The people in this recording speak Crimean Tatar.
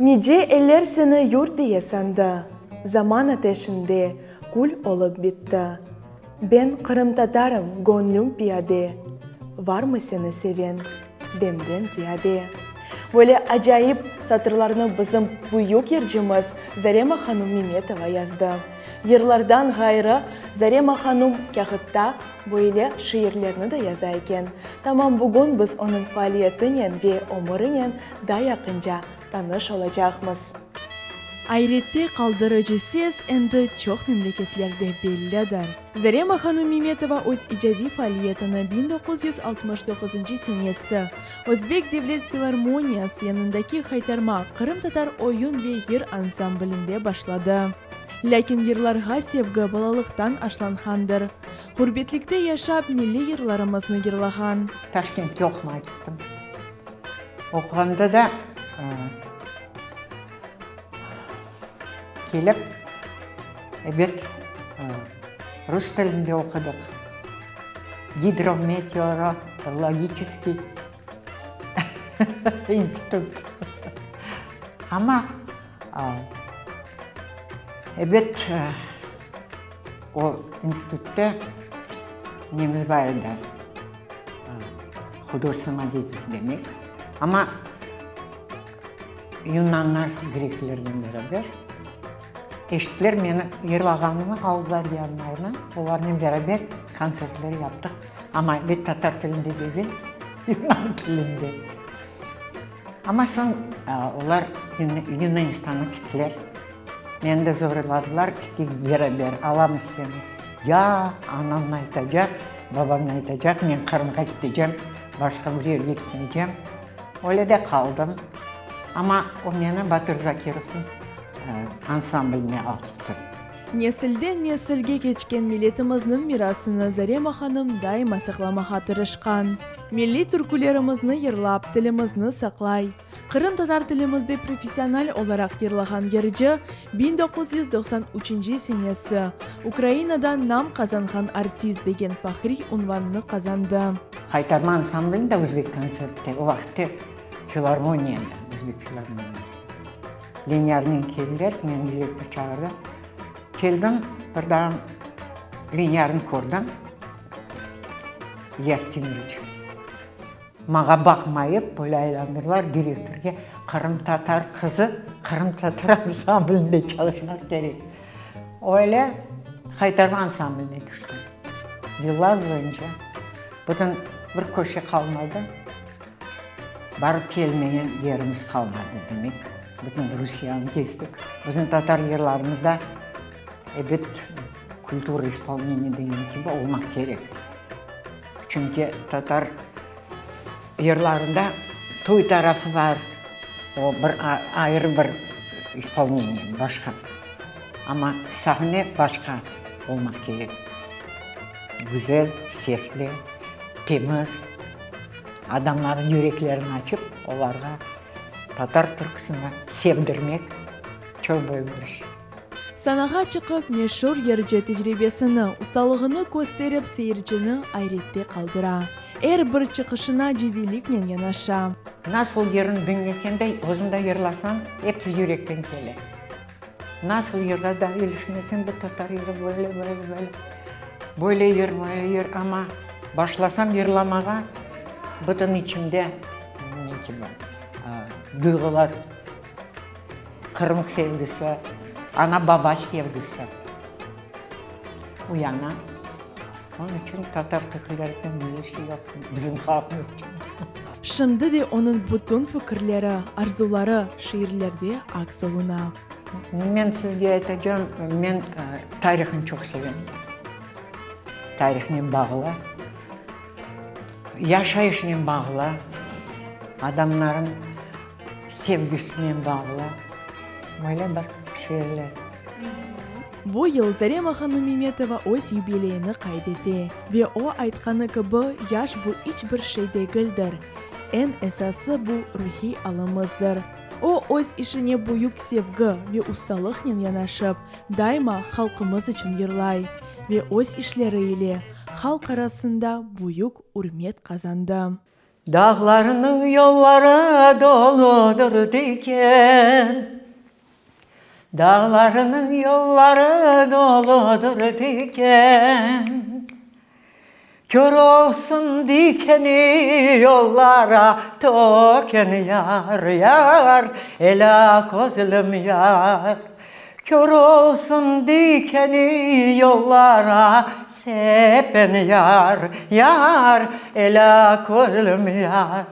Nice eller seni yurt diye sandı, Zaman ateşinde kül olıp bitti. Ben qırımtatarım, göñlüm piyade, Varmı seni seven benden ziyade? Böyle acayip satırlarnı bizim büyük yırcımız Zarema hanum Memetova yazdı. Yırlardan ğayrı, Zarema hanum kâğıtta böyle şiirlerni de yaza eken. Tamam bugün biz onıñ faaliyetinen ve ömürinen daa yaqınca tanış olacaqmız. Ayrette qaldırıcı ses endi çoq memleketlerde bellidir. Zarema hanım Memetova öz icadiy faaliyetini 1969 senesi Özbek devlet filarmoniyası yanındaki Haytarma qırımtatar oyun ve yır ansamblinde başladı. Lâkin yırlarğa sevgi balalıqtan aşlanğandır. Ğurbetlikte yaşap milliy yırlarımıznı yırlağan. Taşkentke oqumağa kettim. Oquğanda da kelip, ebet, rus tilinde oqudıq. Gidrometeorologiçeskiy institut. Amma, ebet, o institutta nemiz bar edi. Hudor samodetelnost demek. Amma yunanlar greklernen beraber eşittiler meni yırlağanımı, aldılar yanlarına, olarnen beraber kontsertler yaptıq. Amma elbet tatar tilinde degil, yunan tilinde. Amma soñ olar Yunanistanğa kettiler. Meni de zorladılar, keteyik beraber, alamız seni. Ya, anamnı aytacaq, babamnı aytacaq, men Qırımğa ketecem, başqa bir yerge ketmeycem. Öyle de qaldım. Amma o meni Batır Zakirovnıñ ansambline alıp ketti. Nesilden nesilge keçken milletimizniñ mirasını Zarema hanım daima saqlamağa tırışqan. Milliy türkülerimizni yırlap, tilimizni saqlay. Qırımtatar tilimizde professional olaraq yırlağan yırcı, 1993 senesi Ukrainada nam qazanğan artist degen fahriy unvannı qazandı. Haytarma ansamblinde Özbek kontsertte, o vaqıtte filarmoniyada, Özbek filarmoniyası. Lenyarnen keldiler, meni direktor çağırdı. Keldim, bir daa Lenyarnı kördim, İlyas Timiroviç. Maña baqmayıp, böyle aylandırdılar direktorge, qırımtatar qızı qırımtatar ansamblinde çalışmaq kerek. Öyle Haytarma ansambline tüştim. Yıllar boyunca bütün bir köşe qalmadı, barıp kelmegen yerimiz qalmadı, demek, bütün Rusiyanı kezdik. Bizim tatar yırlarımızda, ebet, kultura ispolneniya degen kibi olmaq kerek. Çünki tatar yırlarında toy tarafı bar, o bir ayrı bir ispolneniye, başqa. Amma sahne başqa olmaq kerek. Güzel, sesli, temiz, adamlarnıñ yüreklerini açıp, olarğa tatar türküsini sevdirmek çoq büyük bir iş. Sanağa çıqıp, meşur yırcı tecribesini, ustalığını kösterip, seyircini ayrette qaldıra. Er bir çıqışına ciddiyliknen yanaşa. Nasıl yırnı diñlesem de, özüm de yırlasam, episi yürekten kele. Nasıl yırğa da ilişmesem, bu tatar yırı böyle, böyle, böyle, böyle yır, böyle yır, amma başlasam yırlamağa, bütün içimde ne kibi duyğular. Qırım sevgisi, ana-baba sevgisi uyana. Onıñ içün tatar türkülerinden güzel şey yoq bizim halqımız içün. Şimdi de onıñ bütün fikirleri, arzuları şiirlerde aks oluna. Men sizge aytacağım, men tarihni çoq sevem. Tarihnen bağlı, yaşayışnen bağlı adamların Sevgisinen bağlı böyle bir şiirler. Bu yıl Zarema hanım Memetova öz yubileyini qayd ete ve o aytqanı kibi, yaş bu iç bir şey degildir, eñ esası bu ruhiy alımızdır. O, öz işine büyük sevgi ve ustalıqnen yanaşıp, daima halqımız içün yırlay ve öz işleri ile halq arasında büyük ürmet qazandı. Dağlarnıñ yolları doludır tiken, Dağlarnıñ yolları doludır tiken. Kör olsun dikeni yollara tökken yar, yar, elâ közlüm yar. Kör olsun dikeni yollara sepen yar, yar, elâ közlüm yar.